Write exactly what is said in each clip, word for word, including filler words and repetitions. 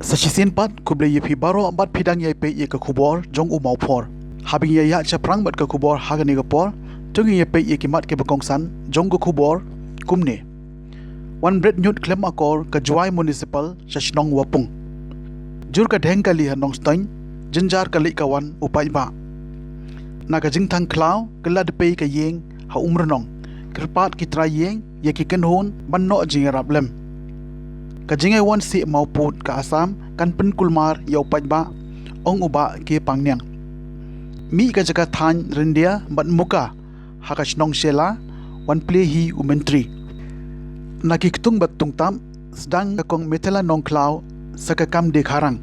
Sa shisien pat, khublei ïa phi baroh bad phi dang ïa peit ïa ka khubor jong u Mawphor. Haba ngin ïa ïaid shaphrang bad ka khubor ha kane ka por, to ngin ïa peit ïa ki mat kiba kongsan jong ka khubor kumne. Wan bret ñiut khlem akor ka Jowai Municipal sha shnong Wapung. Jur ka dheng kali ha Nongstoiñ, jynjar ka leit ka wan u paidbah. Na ka jingthang khlaw, kylla dpei ka ïing ha Umrnong, kyrpad ki trai ïing ïa ki kynhun ban noh jingïarap lem. Ka jingaiwan sih mawpud ka Assam kan pynkulmar ïa u paidbah, ong u Bah K Pangniang. Mih ka jaka thaiñ ryndia bad muka ha ka shnong Shella, wan plie hi u Myntri. Na ki ktung bad tungtap, sdang ka Kong Mithila Nongkhlaw sa ka kam die kharang.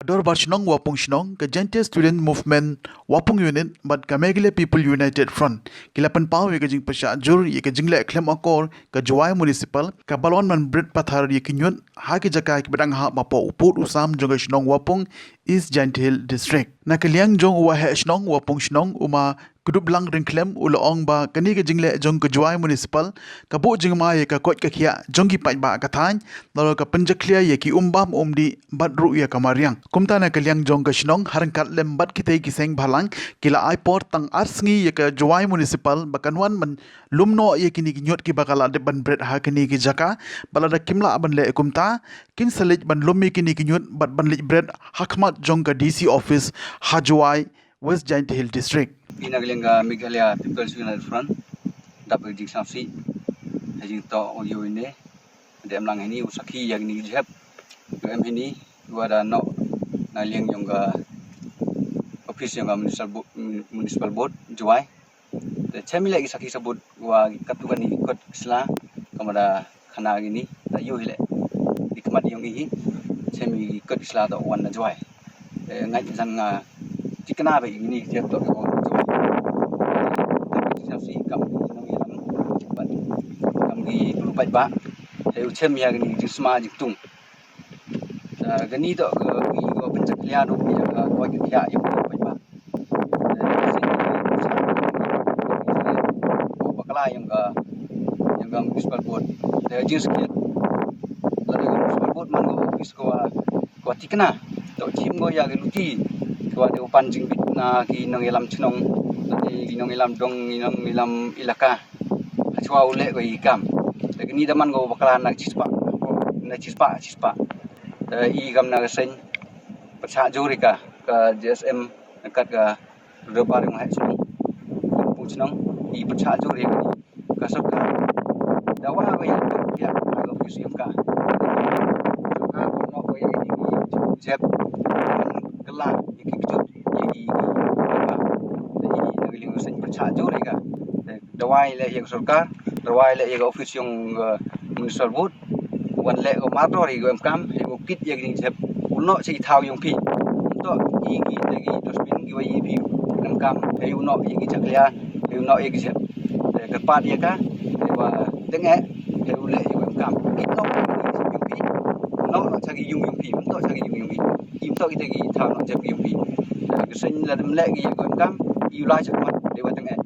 Dorbar Shnong Wapung Shnong, ka Jaintia Student Movement Wapung Unit bad ka Meghalaya People United Front ki la pynpaw ïa ka jingpyrshah jur ïa ka jingleh khlem akor ka Jowai Municipal kaba la wan ban bret pathar ïa ki ñiut ha ki jaka kiba dang hap hapoh u pud u sam jong ka shnong Wapung, East Jaintia Hills District. Na ka liang jong u Waheh Shnong Wapung Shnong, u Ma Kduplang Ryngkhlem, u la ong ba kane ka jingleh jong ka Jowai Municipal ka buh jingma ïa ka koit ka khiah jong ki paidbah ka thaiñ, nalor ka pynjakhlia ïa ki umbam umdih bad ruh ïa ka mariang. Kumta na ka liang jong ka shnong, ha ryngkat lem bad kitei ki seng bhalang, ki la ai por tang ar sngi ïa ka Jowai Municipal ba kan wan ban lum noh ïa kine ki ñiut kiba ka la dep ban bret ha kine ki jaka, bad lada kim lah ban leh kumta, kin sa leit ban lum ïa kine ki ñiut bad ban leit bret ha khmat jong ka D C office ha Jowai, West Jaintia Hills District. Phi na ka liang ka Meghalaya People's United Front, dap ka jingsngewsih ha jingtoh u ïew ine. Da em lang hini u sakhi ïa kine ki jhep. Da em hini, u da noh na liang jong ka office jong ka municipal bo-, municipal board Jowai. Te chem i leh ki sakhi sabut wa katto katne ki kot ki sla, ka mut da khana kine, da ïoh hi leh. Ki khmat jong i hi, chem i ki kot ki sla toh wan na Jowai. Te ngait zan nga thikna ba i kine ki jhep toh ki wan na Jowai. Te ki sngewsih kam ki nongïalam, bad kam ki bru paidbah. Te u chem ïa kine ki jingsma jingtung. Te kane toh ka, ka pynjakhlia ruh ïa ka koit ka khiah ïa u paidbah. Te ka seng ka, ka bakla ïa ka, ïa ka municipal board. Te jingskhiat, lada ka municipal board man ka office ka wa, ka wa thikna, toh chim ko ïa ka luti ka wa dei u pan jingbit na ki nongïalam chnong, lada ki nongïalam dong, ki nongïalam ilaka. Hashwa u leh ko i kam. Te kane da man ko bakla na chispah, na chispah, chispah. Te i kam na ka seng pyrshah jur ïa ka, ka J S M, kat ka Dorbar Shnong, ka Pung Shnong, i pyrshah jur ïa ka, ka sorkar. Da wa ko ïa ka, ïa ka office ïa ka. Sorkar ko noh ko ïa ka jhep, kylla ïa ki kjut ïa ki, ïa ka. Te i na ka liang ka seng pyrshah jur ïa ka. Te dawai leh ïa ka sorkar, dawai leh ïa ka office jong, eh, municipal board, wan leh ka mardor ïa ka em kam, ïa ka kit ïa ka jingjhep, u noh sha ki thaw jong phi. Toh ïa ki, ïa ki dustbin ki wa ïa phi em kam, ïa u noh ïa ki jakhlia, ïa u noh ïa ki jhep. Te kyrpad ïa ka, ïa wa teng eh, ïa u leh ïa ka em kam. Kit noh ïa ki jhep jong phi, noh noh sha ki ïung jong phi, um toh sha ki ïung jong phi. Im toh kita ki thaw noh jhep ki ïung phi. Ka seng la dem leh ki ïa ka em kam, ïa u la sha khmat, ïa wa teng eh.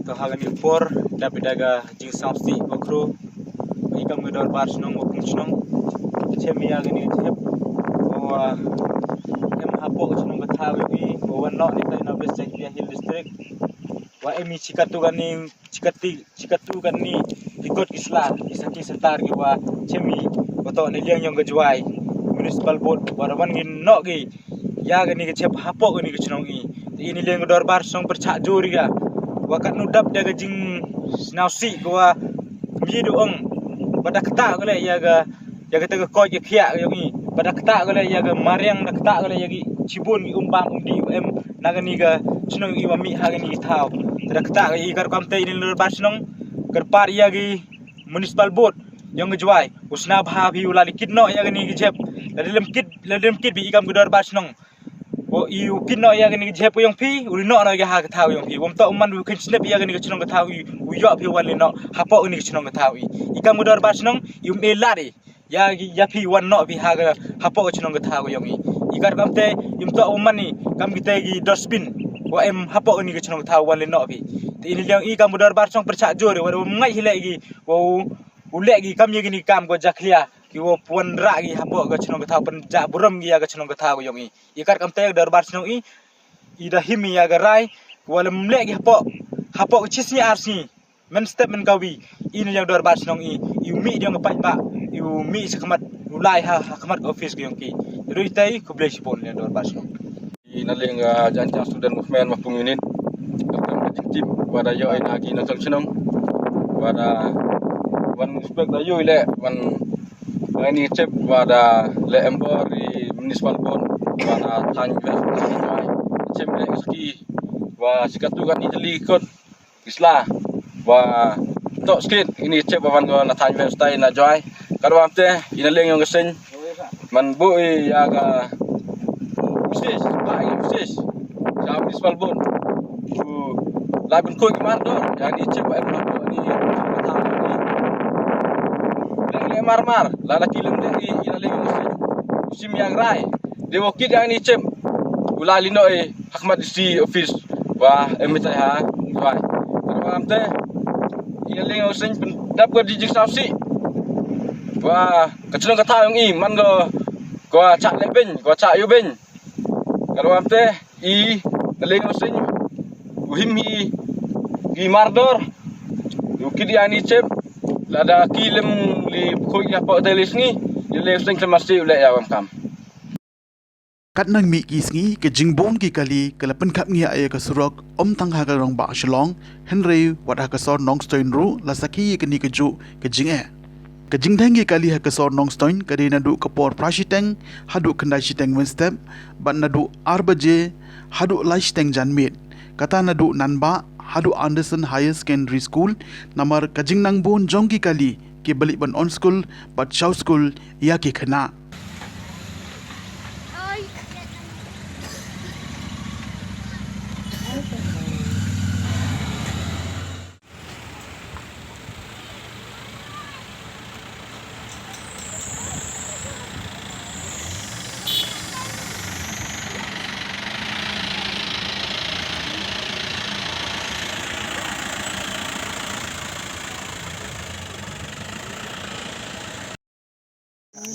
To ha kane ka por, da phi da ka jingsngewsih bakhuid, i kam ka Dorbar Shnong Wapung Shnong. Chem ïa kane ka jhep, wa em hapoh ka chnong ka thaw ïa phi, wa wan noh ni ka na West Jaintia Hill District. Wa em i chi katto katne, chi katti, chi katto katne ki kot ki sla, ki sati satar ki wa chem i, wa toh na liang jong ka Jowai Municipal Board, wa da wan ngin noh ki ïa kane ka jhep hapoh kane ka chnong i. Te i na liang ka Dorbar Shnong pyrshah jur ïa ka, wa katno dap da ka jingsngewsih ka wa mih du ong, wa da ktah ka leh ïa ka, ïa kata ka koit ka khiah ka jong i, wa da ktah ka leh ïa ka mariang, da ktah ka leh ïa ki shibun ki umbam umdih wa em na kane ka chnong i wa mih ha kane ka thaw. Da ktah ka i, ka rukom te i na liang ka Dorbar Shnong kyrpad ïa ki Municipal Board jong ka Jowai, u sngewbha phi u la leit kit noh ïa kane ka jhep. Lada lem kit, lada lem kit phi i kam ka Dorbar Shnong, u i u kit noh ïa kane ka jhep ka jong phi, u leit noh noh ïa ka ha ka thaw ka jong phi. Wam toh u man u khein snep ïa kane ka chnong ka thaw i, u ïoh phi wan leit noh hapoh kane ka chnong ka thaw i. I kam ka Dorbar Shnong i um e lad i ïa, ïa phi wan noh phi ha ka, hapoh ka chnong ka thaw ka jong i. I ka rukom te im toh u man i kam kita ki dustbin wa em hapoh kane ka chnong ka thaw wan leit noh phi. Te i na liang i kam ka Dorbar Shnong pyrshah jur ïa wa, wa ngait hi leh ki, wa u, u leh ki kam ïa kine ki kam ka jakhlia. Iwa pwan rah ki hapoh ka chnong ka thaw, pynjah burom ki ïa ka chnong ka thaw ka yong i. I kat kamte ka dorbar chnong i, i da him i ïa ka rai, wa lem leh ki hapoh, hapoh ka chisngi ar sngi. Men step men kawi, i na ïa ka dorbar chnong i, i u mih ïa ka paidbah, i u mih sa khmat, u lai ha, ha khmat ka office ka yong ki. Rui tai, khublei shibun ïa ka dorbar chnong. I na liang, ah, Jaintia Student Movement Mawpung Unit. Ka kam ka jingtip, wa da ïoh i na ki nongchong chnong. Wa da, wan inspect da ïoh i leh, wan, wan ini chip, wa da leh embor i municipal bond, wa da thaiñ west, chip leh ski, wa sikatu kan i tali kot. Ki sla. Wa tok skit ini chip wa wan ko na thaiñ west tai na Jowai. Ka ruam te, ina liang yong ka seng. Man bu i ya ka. Usis, ba i usis. Sa municipal bond. U la bin ko ki mar do. Ya ni chip wa em ko ni. Leng le mar mar. La la kilim de i ina liang yong ka seng. Usim ya grai. De wo kit ya ni chip. U la lino i. Hakmat D C office wa M H I ha Jowai. Ka am te ïa leng u seng pyndap ka di jingsaw si wa ka chnong ka thaw yong i man ko ko cha le beng ko cha yu beng. Ka am te i ka leng u seng u him hi ki mardor u kit ïa ni chep lada ki lem li khoi ïa pa te li sngi ïa leng u seng khlem masi u le ïa wam kam. Kat nang mih ki sngi, ka jingbun ki kali, ka la pynkhap ngiah ïa ka surok, ym tang ha ka rangbah Shillong, hynrei wat ha ka sor Nongstoiñ ruh, la sakhi ïa kane kajuh ka jingeh. Ka jingdheng ki kali ha ka sor Nongstoiñ, ka dei naduh ka por phra shiteng, haduh khyndai shiteng mynstep, bad naduh ar baje, haduh lai shiteng janmiet. Kata naduh Nanbah, haduh Anderson Higher Secondary School, namar ka jingnang bun jong ki kali, ki ba leit ban on skul, bad shaw skul, ïa ki khynnah.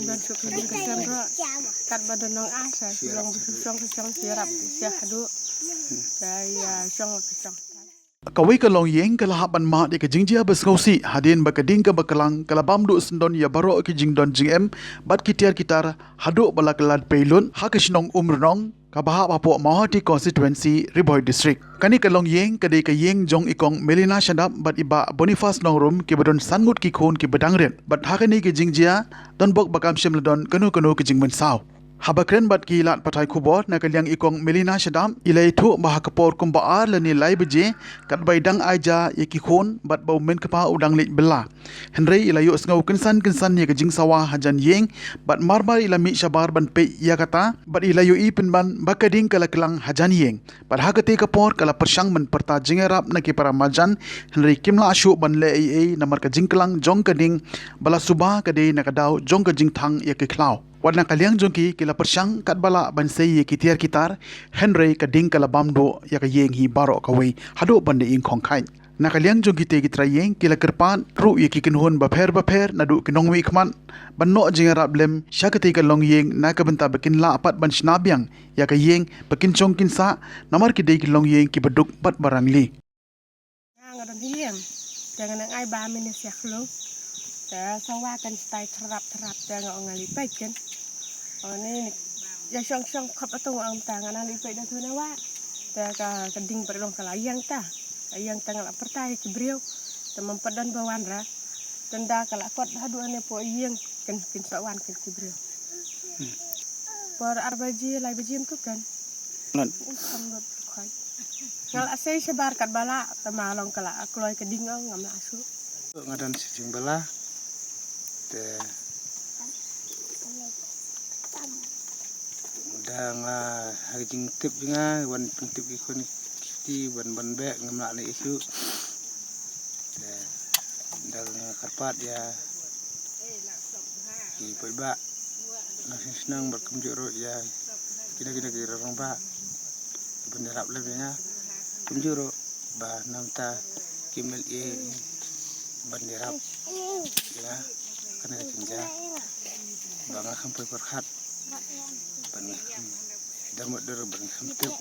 Don suk ka jingkyrmen ruh. Katba don nong ah, sa shu long ba shu shong, shu shong, shu ïarap, shu haduh. Sa ïa shong, shu shong. Kawei ka longïing ka la hap ban mad ïa ka jingjia ba sngewsih, hadien ba ka ding kaba klang, ka la bam duh syndon ïa baroh ki jingdon jingem, bad ki tiar ki tar, haduh ba la kylla pei lut, ha ka shnong Umrnong. Kaba hap hapoh Mawhati Constituency, Ri Bhoi District. Kane ka longïing ka dei ka ïing jong i kong Melina Shadap bad i bah Boniface Nongrum kiba don san ngut ki khun kiba dang rit. Bad ha kane ka jingjia don bok ba kam shym la don kano kano ka jingmynsaw. Haba kren bad ki lad pathai khubor na ka liang i kong Melina Shadap i la ïathuh ba ha ka por kumba ar lane lai baje katba i dang ai ja ïa ki khun bad ba u mei kpa u dang leit bylla. Hynrei i la ïohsngew kynsan kynsan ïa ka jingsawa hajan ïing, bad mar mar i la mih shabar ban peit ïa kata, bad i la ïohi pynban ba ka ding ka la klang hajan ïing. Bad ha kata ka por ka la pyrshang ban pyrta jingïarap na ki para marjan, hynrei kim lah shuh ban leh ei ei namar ka jingklang jong ka ding, ba la suba ka dei na ka daw jong ka jingthang ïa ki khlaw. Wat na ka liang jong ki ki la pyrshang katba lah ban sei ïa ki tiar ki tar, hynrei ka ding ka la bam duh ïa ka ïing hi baroh kawei, haduh ban da ïing khongkhait. Na ka liang jong kitei ki trai ïing ki la kyrpad ruh ïa ki kynhun bapher bapher naduh ki nongmihkhmat ban noh jingïarap lem sha katei ka longïing na ka bynta ba kin lah pat ban shna biang ïa ka ïing ba kin shong kin sah namar ki dei ki longïing kiba duk bad ba rangli. Nga don hi ïing te nga nang ai ba mine siak lu te sawa kan stai thrap thrap te nga ong nga li peit ken. Ong ni ni ïa shong shong khop atong ong ta nga nang li peit da tu na wa. Te ka ka ding ba long ka la ïeng ta. Ka ïeng ta nga la pyrta ïa ki briew. Te mam pat don ba wan ra. Te nda ka la kot haduh ane po ïeng ken kin sa wan ken ki briew. Por ar baji lai baji em tu ken. Ngan. Ui, kham lut khoi. Nga la sei shabar katba lah te ma long ka la kloi ka ding ong ngam lah shuh. Nga don shi jingbala. Te da nga ha ka jingtip jong nga wan pyntip ki khun ki kti wan ban beh ngam lah ne issue. Te da nga kyrpad ïa ki paidbah na shnong shnong bad kumjuh ruh ïa kine kine ki rangbah ban ïarap lem ïa nga kumjuh ruh ba namta ki M L A ban ïarap ïa nga kane ka jingjia. Ba nga kham poi pyrkhat. Ban nga kham. Dang dur ban nga kham tip.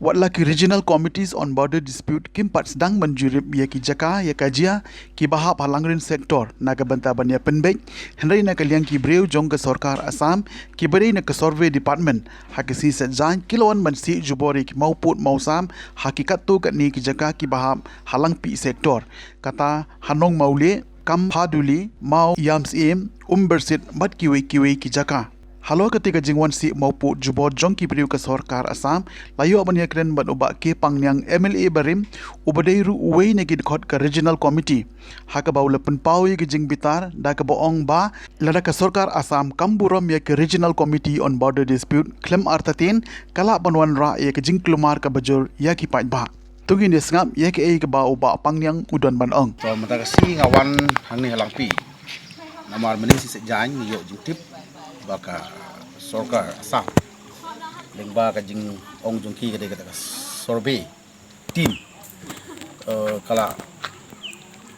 Wat la ki Regional Committees on Border Dispute kim pat sdang ban jurip ïa ki jaka ïa ka jia kiba hap ha Langrin Sector na ka bynta ban ïa pynbeit, hynrei na ka liang ki briew jong ka sorkar Assam kiba dei na ka Survey Department ha ka sngi Saitjaiñ ki la wan ban sih jubor ïa ki mawpud mawsam ha ki katto katne ki jaka kiba hap ha Langpih Sector, kata ha Nongmawlieh, Kambhaduly, Mawïamsyiem, Umbersit bad kiwei kiwei ki jaka. Halor kata ka jingwan sih mawpud jubor jong ki briew ka sorkar Assam la ïoh ban ïakren bad u Bah K Pangniang, M L A barim, uba dei ruh uwei na ki dkhot ka Regional Committee, ha kaba u la pynpaw ïa ka jingbitar da kaba ong ba lada ka sorkar Assam kam burom ïa ka Regional Committee on Border Dispute khlem artatien, ka lah ban wanrah ïa ka jingkulmar kaba jur ïa ki paidbah. To ngin ïa sngap ïa kaei kaba u Bah Pangniang u don ban ong. To mynta ka sngi nga wan hangne ha Langpih. Namar mynne sngi Saitjaiñ ngi ïoh jingtip ba ka sorkar Assam, lyngba ka jingong jong ki ka dei kata ka survey team, eh, ka la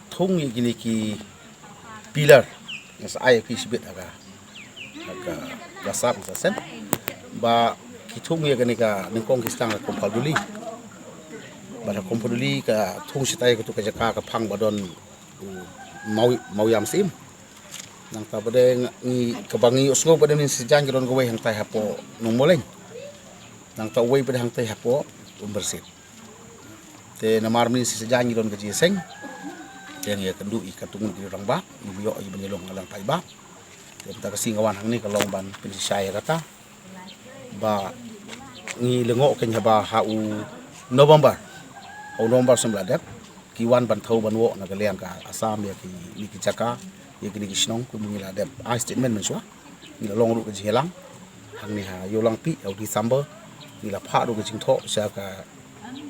thung ïa kine ki pillar, nga sa ai ïa phi shibit ha ka, ha ka WhatsApp nga sa send, ba ki thung ïa kane ka nyngkong ki sdang ha Kambhaduly. Bad ha Kambhaduly ka thung shatai katu ka jaka ka phang ba don u Maw, Mawïamsyiem. Nangta pat de ngi, kaba ngi ïohsngew pat de mynne sngi Saitjaiñ ka don kawei hangtai hapoh Nongmawlieh. Nangta uwei pat de hangtai hapoh Umbersit. Te namar mynne sngi Saitjaiñ ngi don ka jingïaseng, te ngi ïakynduh ïa katto katne ki rangbah, ngi ïoh ïa ban ïalong lang paidbah. Te mynta ka sngi nga wan hangne ka long ban pynshisha ïa kata ba ngi lyngngoh kein haba ha u November, ha u November snem la dep, ki wan ban thew ban wad na ka liang ka Assam ïa kine ki jaka, ïa kine ki shnong, kumba ngi la dep ai statement mynshuwa. Ngi la long ruh ka jingïalang hangne ha Ïew Langpih ha u December. Ngi la phah ruh ka jingthoh sha ka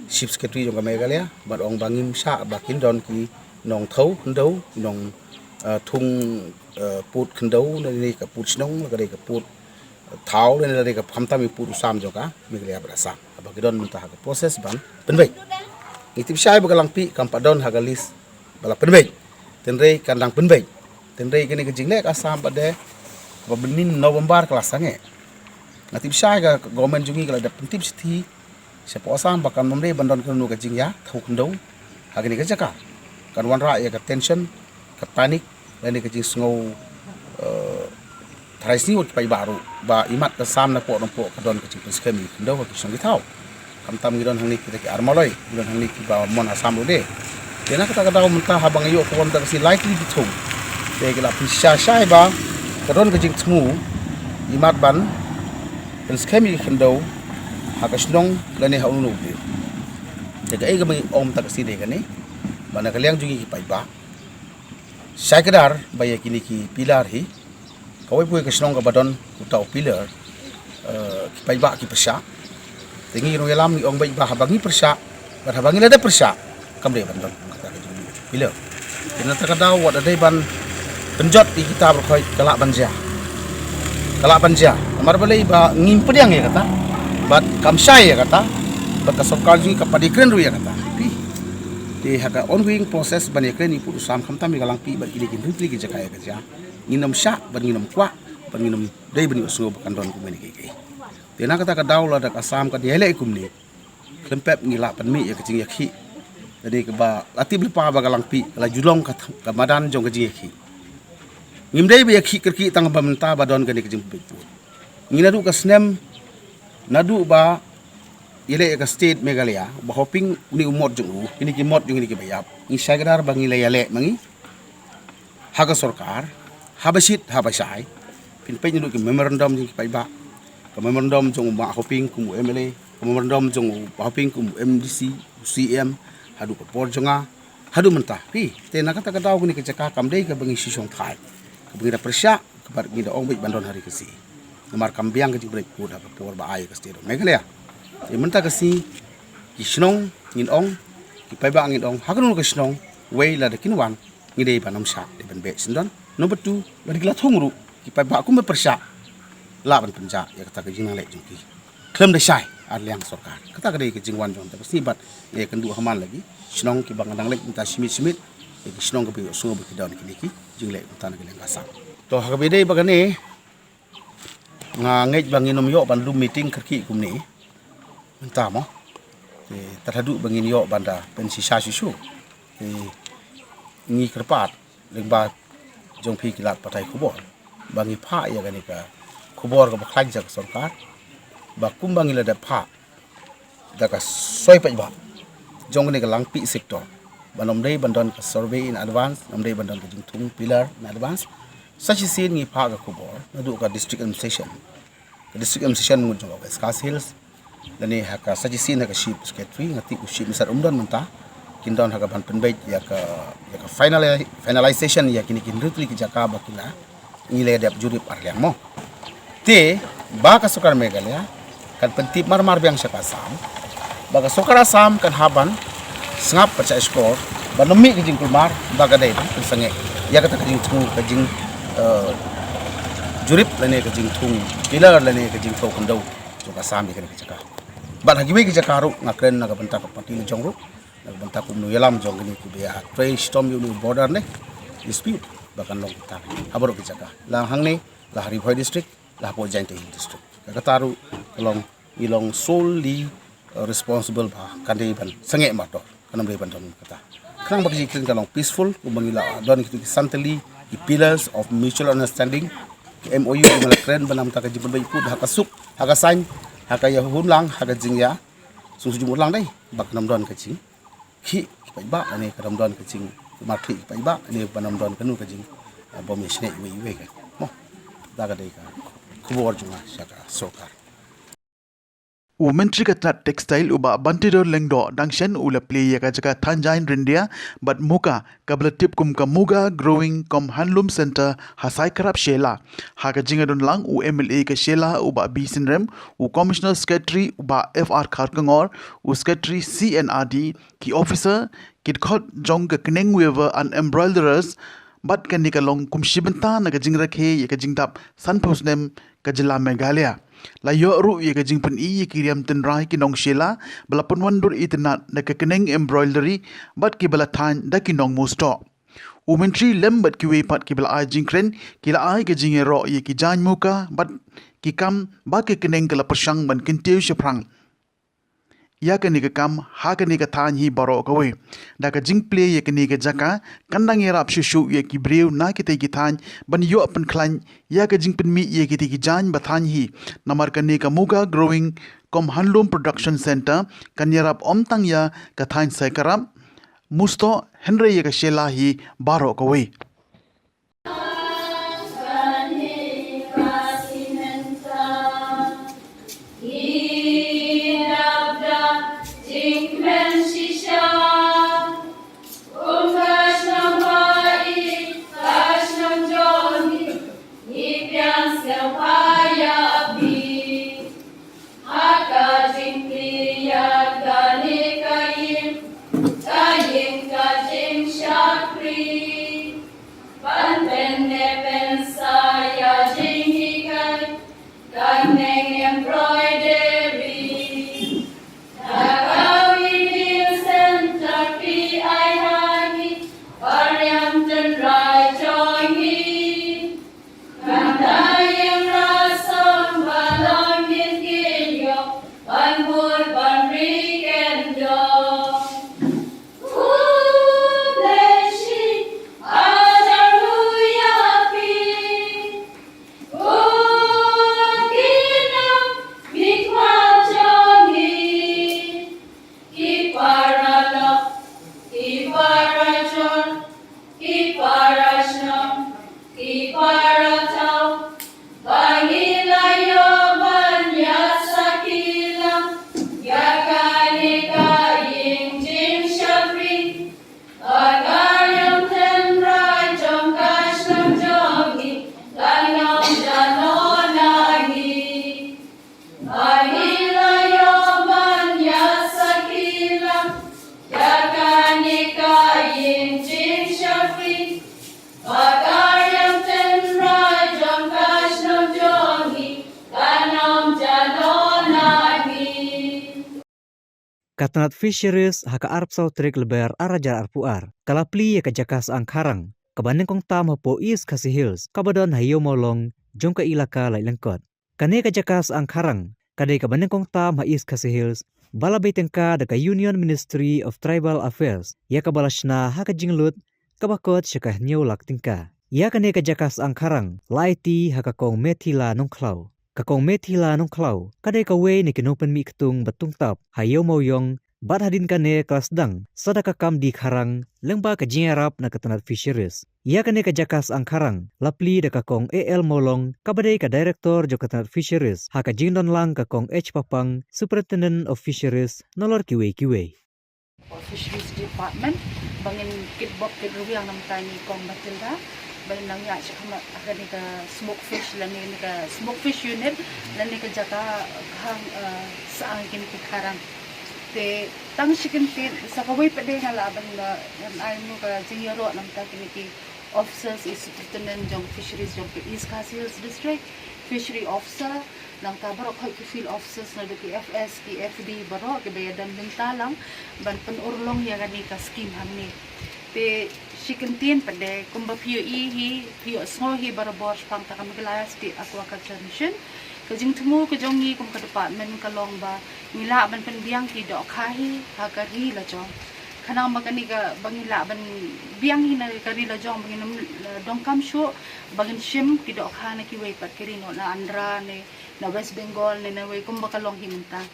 Chief Secretary jong ka Meghalaya, bad ong ba ngim shah ba kin don ki nongthew khyndew, nong, eh, thung, eh, pud khyndew, lane ka pud shnong, lane ka pud thaw, lane ka, khamtam ïa pud u sam jong ka Meghalaya bad Assam. Haba ki don mynta ha ka process ban pynbeit. Ngi tip shai ba ka Langpih kam pat don ha ka list ba la pynbeit. Hynrei kan dang pynbeit. Hynrei kane ka jingleh ka Assam pat de, ba mynnin November ka la sangeh. Nga tip shai ka government jong ngi ka la dep pyntip shithi shapoh Assam ba kan ym dei ban don kano ka jingïathew khyndew ha kane ka jaka. Kan wanrah ïa ka tension, ka panic, lane ka jingsngew, eh, tharai sniew ki paidbah ruh ba imat ka Assam na poh na poh ka don ka jingpynskhem ïa ki khyndew ha ki shnong ki thaw. Khamtam ngi don hangne kita ki ar maloi, ngi don hangne kiba mon Assam ruh de. Te na kata ka daw mynta haba nga ïoh khubor mynta ka sngi lai tylli ki thung, te ki la pynshisha shai ba ka don ka jingthmu imat ban pynskhem ïa ki khyndew ha ka shnong lane ha uno uno u briew. Te kaei kaba ngi ong mynta ka sngi de kane, ba na ka liang jong ngi ki paidbah, shai kdar ba ïa kine ki pillar hi, kawei pa kawei ka shnong kaba don uta u pillar, eh, ki paidbah ki pyrshah. Te ngi ruh ïalam ngi ong beit ba haba ngi pyrshah, bad haba ngi la dep pyrshah, kam dei ban don kata ka jingpillar. Te na kata ka daw wat la dei ban pynjot ïa kita baroh khoit, ka lah ban jia. Ka lah ban jia. Namar balei ba ngim pdiang ïa kata, bad kam shai ïa kata, bad ka sorkar jong ngi kam pat ïakren ruh ïa kata. Te ha ka ongoing process ban ïakren ïa u pud u sam khamtam ïa ka Langpih bad kine ki hynriew tylli ki jaka ïa ka jia, ngin ym shah bad ngin ym kwah bad ngin ym dei ban ïohsngew ba kan don kumne ki, ki. Te na kata ka daw lada ka Assam kan ïaleh kumne, khlem pep ngi lah pynmih ïa ka jingïakhih. Lane kaba la tip lypa ba ka Langpih ka la ju long ka, ka madan jong ka jingïakhih. Ngim dei ba ïakhih kyrkieh tang ba mynta ba don kane ka jingpynbeit pud. Ngi naduh ka snem, naduh ba ïaleh ïa ka state Meghalaya, Bah Hoping une u mot jong u, kine ki mot jong kine kiba ïap, ngi shai kdar ba ngi la ïaleh ma ngi ha ka sorkar, haba shit haba shai. Phin peit naduh ki memorandum jong ki paidbah, ka memorandum jong u Bah Hoping kum u M L A, ka memorandum jong u Bah Hoping kum u M D C, u C M, haduh ka por jong nga, haduh mynta. Phi, te na kata ka daw kane ka jaka kam dei kaba ngi shu shongthait, kaba ngi da pyrshah, kaba ngi da ong beit ban don ha ri Khasi. Namar kam biang ka jingpynbeit pud ha ka por ba ai ka state of Meghalaya. Te mynta ka sngi, ki shnong ngin ong, ki paidbah ngin ong, ha kano ka shnong, wei lada kin wan, ngi dei ban ym shah, dei ban beh shisyndon. Number two, lada ki la thung ruh, ki paidbah kumba pyrshah, lah ban pynjah ïa kata ka jingnang leh jong ki. Khlem da shai ar liang sorkar. Kata ka dei ka jingwan jong nga mynta ka sngi bad nga ïakynduh ha man la ki shnong kiba nga dang leit mynta shi miet shi miet. ïa ki shnong kaba ïohsngew ba ki don kine ki jingleh mynta na ka liang ka sam. To ha kaba ïadei bad kane, nga ngeit ba ngin ym ïoh ban lum meeting kyrkieh kumne mynta mo. Te tad haduh ba ngin ïoh ban da pynshisha shuh shuh, te ngi kyrpad lyngba jong phi ki lad pathai khubor ba ngi phah ïa kane ka khubor kaba khlaiñ sha ka sorkar, ba kumba ngi la dep phah da ka soi paidbah jong kane ka Langpih sector, ban ym dei ban don ka survey in advance, ym dei ban don ka jingthung pillar in advance. Sa shisien ngi phah ka khubor naduh ka district administration, ka district administration mut jong ka West Khasi Hills, lane ha ka, sa shisien ha ka chief secretary, nga tip u chief minister um don mynta, kin don ha ka ban pynbeit ïa ka, ïa ka final, finalization ïa kine ki hynriew tylli ki jaka ba ki la, ngi la dep jurip ar liang mo. Te ba ka sorkar Meghalaya kan pyntip mar mar biang sha ka Assam, ba ka sorkar Assam kan hap ban sngap bad shah shkor ban ym mih ka jingkulmar, ba ka dei ban pynsangeh ïa kata ka jingthung, ka jing, eh, jurip lane ka jingthung pillar lane ka jingthung khyndew jong ka Assam ïa kane ka jaka. Bad ha kiwei ki jaka ruh nga kren na ka bynta ka party la jong ruh, na ka bynta kumno ïalam jong kine kiba ïa trei shitom ïa une u border ne dispute, ba kan long kumta ha baroh ki jaka, la hangne, la ha Ri Bhoi district, la hapoh Jaintia Hills district. Ka kata ruh ka long, ngi long solely, uh, responsible ba kan dei ban sangeh mardor, kan ym dei ban don kata. Khnang ba ka jingkren kan long peaceful, kumba ngi la don kito ki san tylli ki pillars of mutual understanding, ki M O U kiba la kren bad namar ka jingpynbeit pud ha ka suk, ha ka saiñ, ha ka ïahun lang, ha ka jingïasuk suk jingmut lang, dei ba kan ym don ka jing khih ki paidbah, lane kan ym don ka jingmarkhlieh ki paidbah, lane kan ym don kano ka jing, ah, bym ïasnoh iwei iwei ka. Mo, da ka dei ka khubor jong nga sha ka sorkar. U Myntri ka tnat Textile u Bah Banteidor Lyngdoh dang shen u la plie ïa ka jaka thaiñ jaiñ ryndia bad muka kaba la tip kum ka Muga Growing cum Handloom Centre ha Saikrap Shella. Ha ka jingïadon lang u M L A ka Shella u Bah B Synrem, u Commissioner Secretary u Bah F R Kharkongor, u Secretary C and R D, ki officer, ki dkhot jong ka Kyneng Weaver and Embroiderers, bad kane ka long kum shi bynta na ka jingrakhe ïa ka jingdap sanphew snem ka jylla Meghalaya. La ïoh ruh ïa ka jingpyni ïa ki riam tynrai ki nong Shella ba la pynwandur itynnad da ka Kyneng Embroidery bad kiba la thaiñ da ki nong Mawstoh. U Myntri lem bad kiwei pat kiba la ai jingkren ki la ai ka jingïaroh ïa ki jaiñ muka bad ki kam ba ka Kyneng ka la pyrshang ban kyntiew shaphrang ïa kane ka kam ha kane ka thaiñ hi baroh kawei. Da ka jingplie ïa kane ka jaka kan dang ïarap shuh shuh ïa ki briew na kitei ki thaiñ ban ïoh pynkhlaiñ ïa ka jingpynmih ïa kitei ki jaiñ ba thaiñ hi. Namar kane ka Muga Growing cum Handloom Production Centre kan ïarap ym tang ïa ka thaiñ Saikrap, Mawstoh, hynrei ïa ka Shella hi baroh kawei. Ka tnat Fisheries ha ka arphew saw tarik Lber ar hajar arphew ar ka la plie ïa ka jaka syang kharang kaba nyngkong tam hapoh East Khasi Hills kaba don ha Ïew Mawlong jong ka ilaka Laitlyngkot. Kane ka jaka syang kharang ka dei kaba nyngkong tam ha East Khasi Hills ba la bei tyngka da ka Union Ministry of Tribal Affairs, ïa kaba la shna ha ka jinglut kaba kot sha ka hynñiew lak tyngka. Ïa kane ka jaka syang kharang la aiti ha ka Kong Methila Nongkhlaw. Ka Kong Methila Nongkhlaw ka dei kawei na ki nongpynmih ktung ba tungtap ha Ïew Mawlong, bad hadien kane ka la sdang sa da ka kam die kharang lyngba ka jingïarap na ka tnat Fisheries. Ïa kane ka jaka syang kharang la plie da ka Kong A L Mawlong kaba dei ka Director jong ka tnat Fisheries, ha ka jingdon lang ka Kong H Papang, Superintendent of Fisheries, nalor kiwei kiwei. Fisheries Department, ba ngin kitbok kitrwiang na bynta ngi Kong Matilda ba ngin nang ïaid shakhmat ha kane ka smoke fish lane kane ka smoke fish unit lane ka jaka khang, eh, syang kine ki kharang. Te tang shi kyntien, sa kawei pat de nga lah ban, eh, ban ai ïa ka jingïaroh na bynta kine ki officers, i Superintendent jong Fisheries jong ka East Khasi Hills District, Fishery Officer, nangta baroh ki Field Officers naduh ki F S, ki F D baroh kiba ïadon bynta lang ban pynurlong ïa kane ka scheme hangne. Te shi kyntien pat de, kumba phi ïohi hi, phi ïohsngew hi barabor shaphang ka Meghalaya State Aquaculture Mission. Ka jingthmu ka jong ngi kum ka department ka long ba ngi lah ban pynbiang ki dohkha hi ha ka ri lajong. Khnang ba kane kaba ngi lah ban biang hi na ka ri lajong ba ngin ym, eh, donkam shuh ba ngin shim ki dohkha na kiwei pat ki ri, noh na Andhra ne na West Bengal ne na wei kumba ka long hi mynta.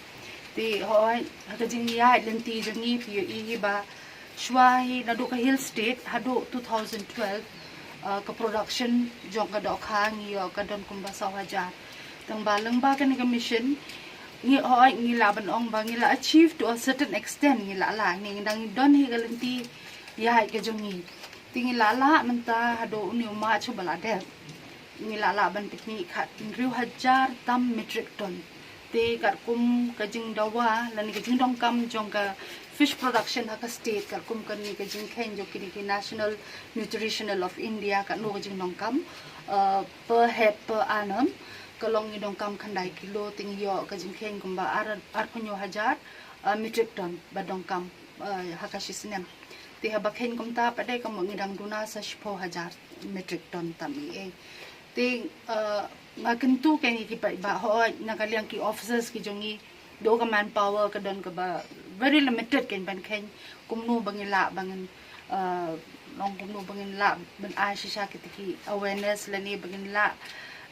Te hooid, ha ka jingïaid lynti jong ngi phi ïohi hi ba shuwa hi naduh ka Hill State haduh two thousand twelve, uh, ka production jong ka dohkha ngi ïoh ka don kumba saw hajar. Tang ba lyngba kane ka mission ngi, hooid, ngi lah ban ong ba ngi la achieve to a certain extent, ngi la lah, ngi dang don hi ka lynti ïaid ka jong ngi. Te ngi la lah mynta haduh une u March uba la dep ngi la lah ban pynmih khathynriew hajar tam metric ton. Te katkum ka jingdawa lane ka jingdonkam jong ka fish production ha ka state, katkum kane ka jingkheiñ jong kine ki National Nutritional of India, katno ka jingdonkam, uh, per head per annum, ka long ngi donkam khyndai kilo, te ngi ïoh ka jingkheiñ kumba ar, arphew hynñiew hajar, uh, metric ton ba donkam, uh, ha ka shi snem. Te haba kheiñ kumta pat de ka mut ngi dang duna sa shiphew hajar metric ton tam ei ei. Te, uh, nga kyntu kein ïa ki paidbah, hooid, na ka liang ki officers ki jong ngi, duh ka manpower ka don kaba very limited kein ban kheiñ. Kumno ba ngi lah ba ngin, uh, long kumno ba ngin lah ban ai shisha kita ki awareness lane ba ngin lah,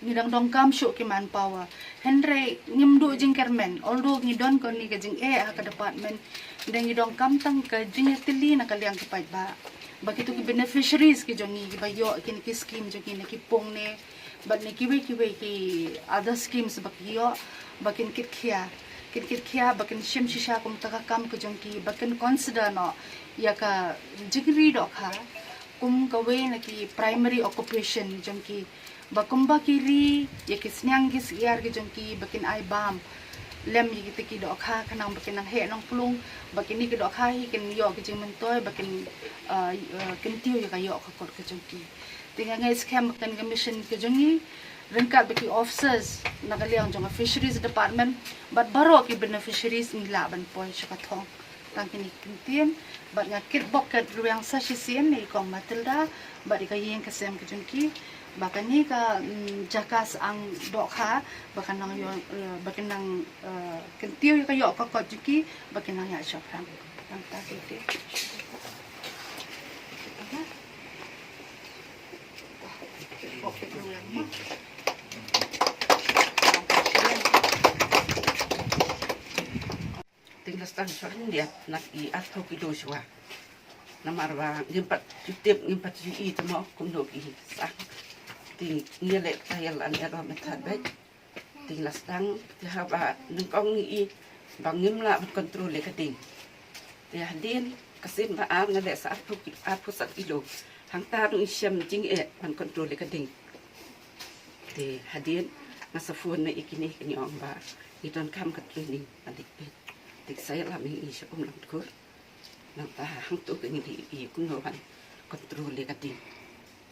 ngi dang donkam shuh ki manpower. Hynrei ngim duh jingkyrmen, although ngi don kane ka jingeh ha ka department, hynrei ngi donkam tang ka jingïatylli na ka liang ki paidbah ba kito ki beneficiaries ki jong ngi kiba ïoh kine ki scheme jong ngi na ki pung ne bad na kiwei kiwei ki other schemes ba ki ïoh, ba kin kit khia, kin kit khia ba kin shim shisha kumta ka kam ka jong ki, ba kin consider noh ïa ka jingri dohkha kum kawei na ki primary occupation jong ki. Ba kumba ki ri ïa ki sniang ki syiar ki jong ki, ba kin ai bam lem ïa kita ki dohkha khnang ba kin nang heh nongplung, ba kine ki dohkha hi kin ïoh ki jingmyntoi, ba kin, uh, uh, kyntiew ïa ka ïoh ka kot ka jong ki. Te nga ngeit skhem ba kane ka mission ka jong ngi, ryngkat bad ki officers na ka liang jong ka Fisheries Department bad baroh ki beneficiaries, ngi lah ban poi sha ka thong. Tang kine ki kyntien, bad nga kitbok kitrwiang sa shisien ïa i Kong Matilda bad ïa ka ïing ka sem ka jong ki ba kane ka, mm, jaka syang dohkha ba kan nang ïoh, eh, ba kan nang, eh, kyntiew ïa ka ïoh ka kot jong ki, ba kan nang ïaid shaphrang. Tang kata. Te nga la sdang shuwa khyndiat na ki arphew kilo shuwa. Namar ba ngim pat ju tip, ngim pat ju i te mo kumno ki sdang. Te ngi leh trial and error method beit. Te nga la sdang, te haba nyngkong ngi i ba ngim lah ban control ïa ka ding. Te hadien ka sien ba ar nga leh sa arphew ki-, arphew san kilo. Hangta ruh ngi shem jingeh ban control ïa ka ding. Te hadien nga sa phone na i kine, kine ong ba ngi donkam ka training ban leit peit. Te sa ïalam ïa i sha Umlangtkhur. Nangta hangto ka ngi dei i kumno ban control ïa ka ding.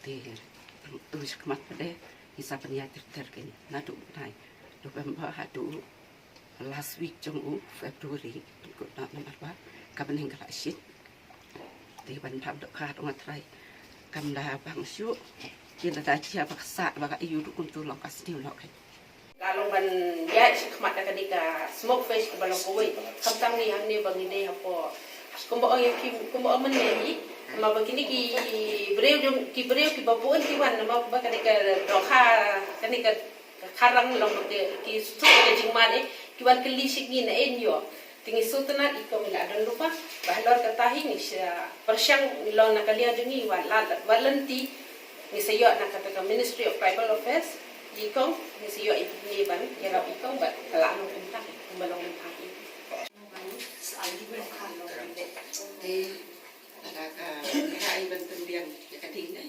Te hangto shakhmat pat de ngi sa pynïaid ter ter kein naduh bnai November haduh Last week jong u February, pynkut noh namar ba ka bneng ka la shit. Te ban thap dohkha, to nga trai kam da bang shuh. Ki la da jia ba ka sah ba ka ïoh ruh kumtu long ka sniew noh ka. Ka long ban ïaid shakhmat da kane ka Smoke Fish kaba long kawei. Khamtam ngi hangne ba ngi dei hapoh, kumba ong ïa ki, kumba ong mynne hi. Namar ba kine ki briew jong, ki briew kiba bun ki wan namar ba kane ka dohkha, kane ka ka kharang long ki, ki suk ka jingmane, ki wan kylli sha ngi na ei ïoh. Te ngi sngewtynnat i kong, i la don lypa. Ba halor kata hi ngi sa pyrshang, ngi long na ka liang jong ngi, wat la, wat lynti ngi sa ïoh na kata ka Ministry of Tribal Affairs. I kong, ngi sa ïoh i kong, ban ïarap i kong bad ka la long kumta, kumba long mynta hi. Te lada ka, ka ai ban pynbiang ïa ka ding ne.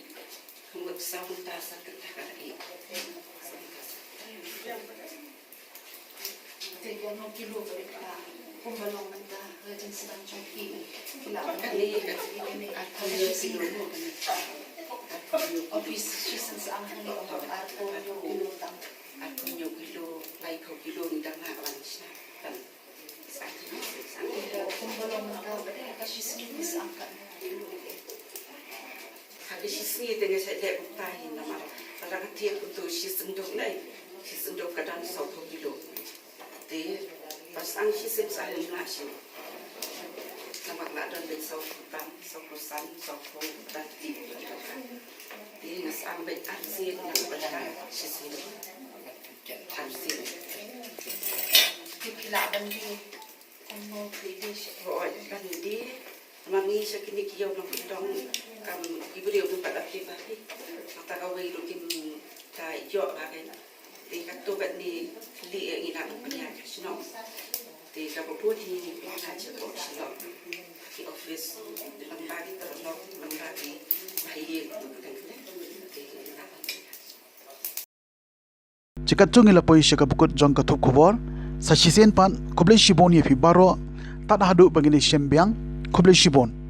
Ka mut saw kynta sa kynta ka dei. Te ïa no kilo ka dei ka kumba long mynta ka jingsdang jong ki, ki la ban kane ka dei kane ka dei kilo mo kane. Office shisien sa ang kane ka arphew kilo tang. Arphew kilo, laiphew kilo ni dang la wan sha. Ha ka shisngi te nga sa leh kumta hi namar la ka thied kumtu shi synduk ne, shi synduk ka dang sawphew kilo. Te ba sa ang shisien sa ang ym lah shuh. Namar la don beit sawphew tam, sawphew san, sawphew, dang thied. Te nga sa ang beit arsien na ka bynta shisngi. Arsien. Te phi lah ban die kumno phi die sha? Hooid, ban die. Namar ngi sha kine ki ïew nongkyndong kam, ki briew kim pat lap die bha hi. Kata kawei ruh kim ta ïoh bha kein. Te katto katne kylli ïa ngi, nang pynïaid ka shnong. Te kaba bun hi ngi pynïaid shapoh Shillong. Ki office, lyngba ki paralok, lyngba ki bahaïing, te ngi nang pynïaid. Te katto ngi la poi sha kaba kut jong ka thup khubor. Sa shisien pat, khublei shibun ïa phi baroh. Tad haduh ba ngin ïashem biang, khublei shibun.